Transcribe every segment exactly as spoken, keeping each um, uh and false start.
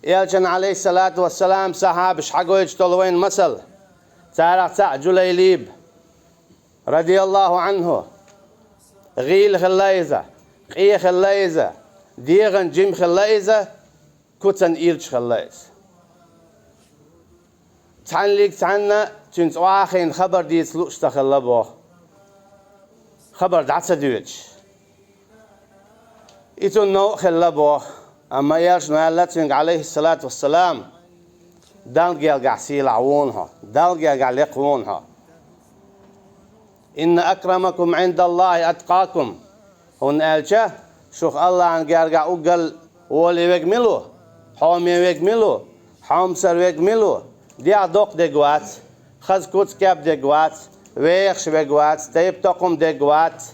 Элчан, алейхиссалату вассалам, сахьабаш хьагойтуш долу вайн масал. Царах цхьаъ Джулайлиб, радияллаху анху. ГӀийла хилла иза, къе хилла иза, дегӀан жима хилла иза, куцан ирча хилла иза. Цхьанниг цхьанна цуьнца охьахиъна хабар дийца лууш ца хилла боху. Хабар дӀа ца доьдуш. И цунна новкъа хилла боху. Амма Элчано аьлла цуьнга, алейхиссалату вассалам: «Далла гергахь сийлахь ву хьо, Далла гергахь лекха ву хьо». «Инна акрамакум гӀиндаллахи аткъакум». ХӀунда аьлча шух Аллахьан гергахь уггар воле верг мила ву? Хьоме верг мила ву? Хьомсара верг мила ву? ДегӀ доккха дерг вац, хаза куц кеп дерг вац, вехаш верг вац, тайп-токхам дерг вац,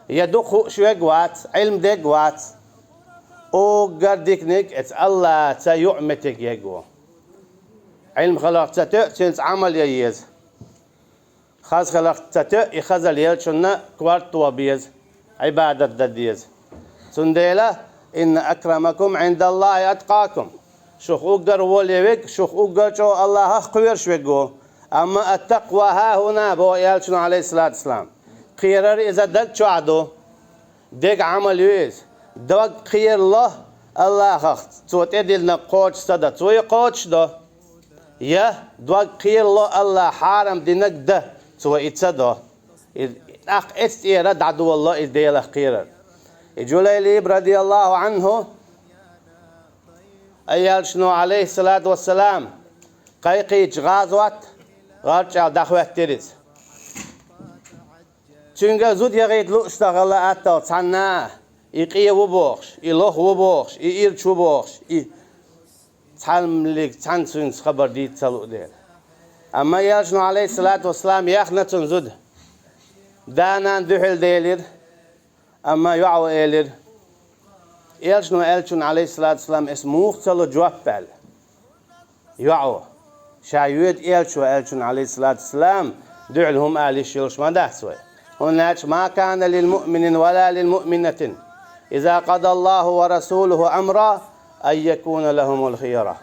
я дукха хууш верг вац, Ӏилма дерг вац. Уггар диканиг эца Аллахьца юкъаметтиг ерг ву. Ӏилма хиларх ца тоьа, цуьнца Ӏамал ян еза. Хаза хиларх ца тоьа, и хазалла еллачунна корта тоха беза, Ӏибадат дан деза. Цундела: «Инна акрамакум гӀиндаллахи аткъакум». Шух уггар воле верг, шух уггар чӀогӀа Аллахьах кхоьруш верг ву. Амма «аттакъва хьахӀуна», боху Элчано, алейхиссалату вассалам. Кхерар иза даг чохь ду. Дега Ӏамал ю иза. Дог кхерало Аллахьах, цо тӀедиллинарг кхочуш ца дан, цо и кхочуш до. Я дог кхерало Аллахьа хьарам динарг дан, цо и ца до. И тӀаккха эццахь тӀера дӀадолало иза Делах кхерар. И Джулайлиб, радияллаху анху, Элчано, алейхиссалату вассалам, кхайкхийча гӀазот, гӀарчӀел дӀахӀоьттира иза. Цуьнга зуда яхийта лууш ца хилла атталла цхьанна а, и къе ву бохуш, и лоха ву бохуш, и ирча ву бохуш, и цхьаммалиг цхьанна цуьнца хабар дийца ца луу дела. Амма Элчано, алейхиссалату вассалам, яхна цунна зуда. Да-нана дуьхьал делира, амма йоӀа элира. Элчано аьллачунна, алейхиссалату вассалам, эс муха ца ло жоп аьлла. ЙоӀа. Ша йоьду Элча ван аьллачунна, алейхиссалату вассалам, дуьхьал хӀума ала йиш йолуш ма дац вай. ХӀунда аьлча: «Ма кана лил муъминин ва ла лил муъминатин, иза къадаллаху ва расулуху амра, ан якуна лахумул хияра».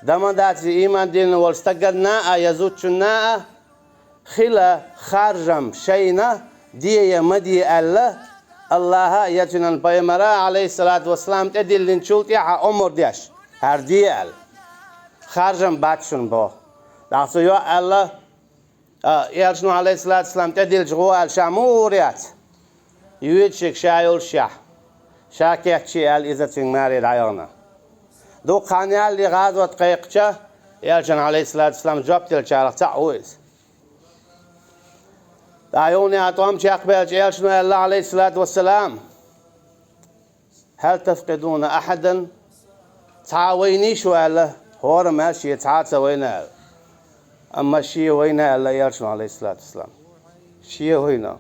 Дан ма дац ийман дина волу стаганна а, я зудчунна а, хила харжам шайна де я ма де аьлла, Аллахьа а, я цуьнан пайхамара а, алейхиссалату вассалам, тӀедиллинчул тӀаьхьа омра деш, хӀара де аьлла. Харжам бац шуна боху. ТӀаккха цу йоӀа аьлла, а, Элчано, алейхиссалату вассалам, тӀедиллича гӀо аьлла, ша муха гӀур яц? Йоьду шега ша йолушехь, ша кечйи аьлла, иза цуьнга маре дӀаяхана. Дукха хан ялале гӀазот кхайкхича, Элчанна, алейхиссалату вассалам, жоп деллачарах цхьаъ ву иза. ТӀаккха юха а тӀом чекхбелча, Элчано аьлла, алейхиссалату вассалам: «Хьал тафкъидуна ахьадан?» Цхьа а вайнийша шу аьлла, хӀораммо аьлла, шен цхьа а ца вайна аьлла. Амма шен вайна аьлла Элчано, алейхиссалату вассалам. Шен вайна.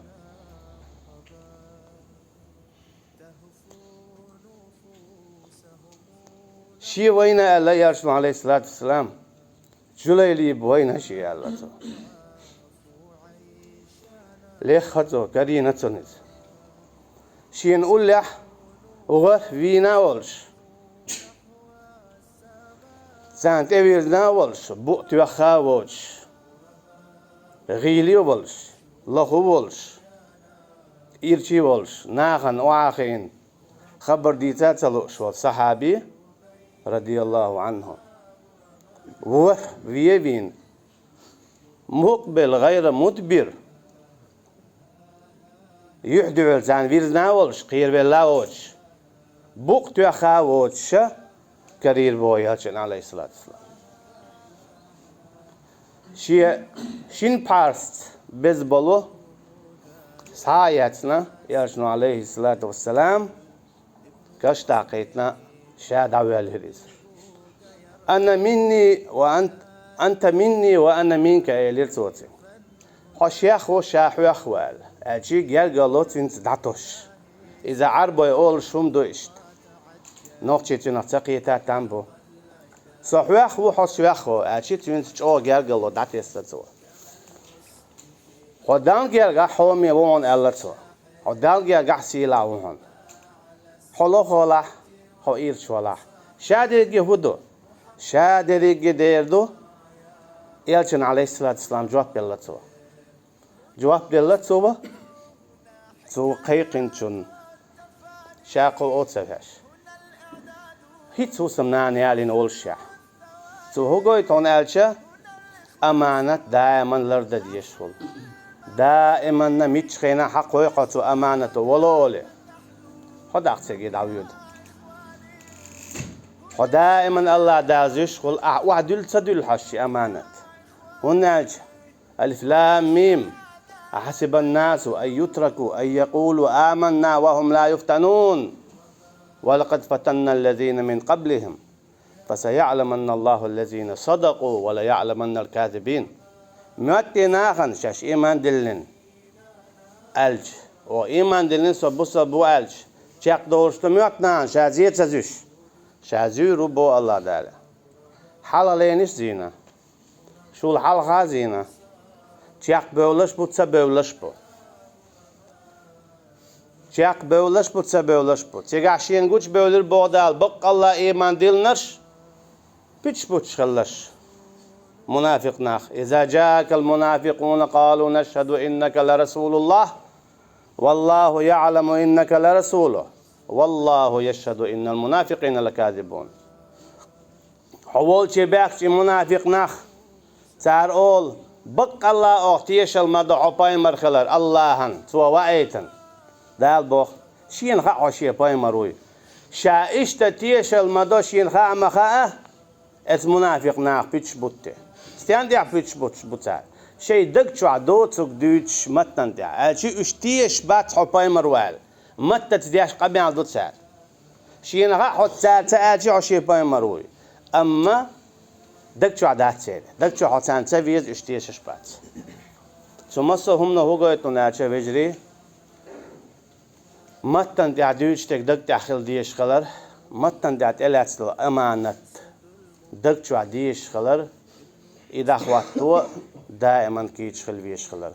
Шен вайна аьлла Элчано, алейхиссалату вассалам. Джулайлиб вайна шен аьлла цо. Лехха цо, карийна цунна иза. Шена уллехь гӀоьртах вийна а волуш, царна тӀевирзина а волуш, букъ тоьхна а воцуш, гӀийла а волуш, лоха а волуш, ирча а волуш, нахана охьа а хиъна, хабар дийца а ца лууш волу сахьаби, радияллаху анху, вохьа вен а вийна, мукъбил гӀайра мудбир, юьхь дуьхьал царна вирзина а волуш, кхеравелла а воцуш, букъ тоьхна а воцуша, карийра боху Элчано, алейхиссалату вассалам. Шен шина пхьарсца беза болу схьа а эцна, Элчано, алейхиссалату вассалам, каш дӀакхийтина, ша дӀавоьллира иза. «Ана минни ва ант-, анта минни ва ана минка», — элира цо цуьнга. «Хьо шех ву, ша хьоьх ву», — аьлла. Аьлча гергарло цуьнца дӀатосуш. Иза Ӏарбой олуш хӀума ду иштта. Нохчий цуьнах ца кхета там бу. «Со хьоьх ву, хьо соьх ву», — аьлча цуьнца чӀогӀа гергарло дӀатесна цо. «Хьо Далла гергахь хьоме ву хьуна», — аьлла цо. «Хьо Далла гергахь сийлахь ву хьуна. Хьо лоха валахь, хьо ирча валахь, Ша дерриге хӀун ду? Ша дерриге дер ду, Элчанна, Ӏалайхиссалату вассалам, жоп делла цо. Жоп делла цо, цо кхайкхинчунна. Ша кхоъ ца веш. ХӀинца хӀусамнана ялийна волушшехь. Цо хӀун гойту хьуна аьлча, аманат даиман лардан дезаш хуьлу. Даиманна миччахьа хьакхой хьо цу аманато, вало олий. Хьо даха цига дӀавоьду. Хьо даиман АллахӀ Дала зуьйш хуьлу, ахьа охьадуьллу ца дуьллу хьо ши аманат. ХӀунда аьлча, Алиф-Лам-Мим. أحسب الناس أن يتركوا أن يقولوا آمنا وهم لا يفتنون. ولقد فتنا الذين من قبلهم. فسيعلمن الله الذين صدقوا وليعلمن الكاذبين. Моьттий нахана шаьш иман диллина аьлча, о, иман диллина со бусалба ву аьлча, чекхдолуш ду моьтту нахана ша зе ца зуьйш? Ша зуьйр ву, боху АллахӀ Дала. Хьалха лайнаш зийна. Шул хьалха а зийна. Чекхбевллаш бу, ца бевллаш бу. Чекхбевллаш бу, ца бевллаш бу. Цигахь шена гучубевлира, боху Дала, баккъалла иман диллинарш, пуьташ буттуш хилларш. Мунафикъ нах. إذا جاءك المنافقون قالوا نشهد إنك لرسول الله والله يعلم إنك لرسوله والله يشهد إن المنافقين لكاذبون. Хьо волче баьхча и мунафикъ нах, цара олу: «Баккъалла оха тешалла ма до хьо пайхамар хилар АллахӀан, цо ваийтина». Дала боху: «Шена хаьа хьо шен пайхамар вуй». Ша иштта тешалла ма до, шена хаа ма хаьа, эцу мунафикъ наха пуьташ бутте. Стен тӀехь пуьташ бутуш бу цара? Шайн даг чохь доцург дуьйцуш маттана тӀехь, аьлча уьш тешаш бац хьо пайхамар ву аьлла. Маттаца деш къамел ду цара. Шена хаьа хьо, цара ца аьлча хьо шен пайхамар вуй. Амма даг чохь дац церан. Даг чохь хьо царна ца веза, уьш тешаш бац. Цу массо а хӀумано хӀун гойту аьлча, вежарий, маттана тӀехь дуьйцуш дерг даг тӀехь хила дезаш хилар, маттана тӀехь тӀелаьцна аманат даг чохь дезаш хилар, и дӀахӀотто даиман кийча хила везаш хилар.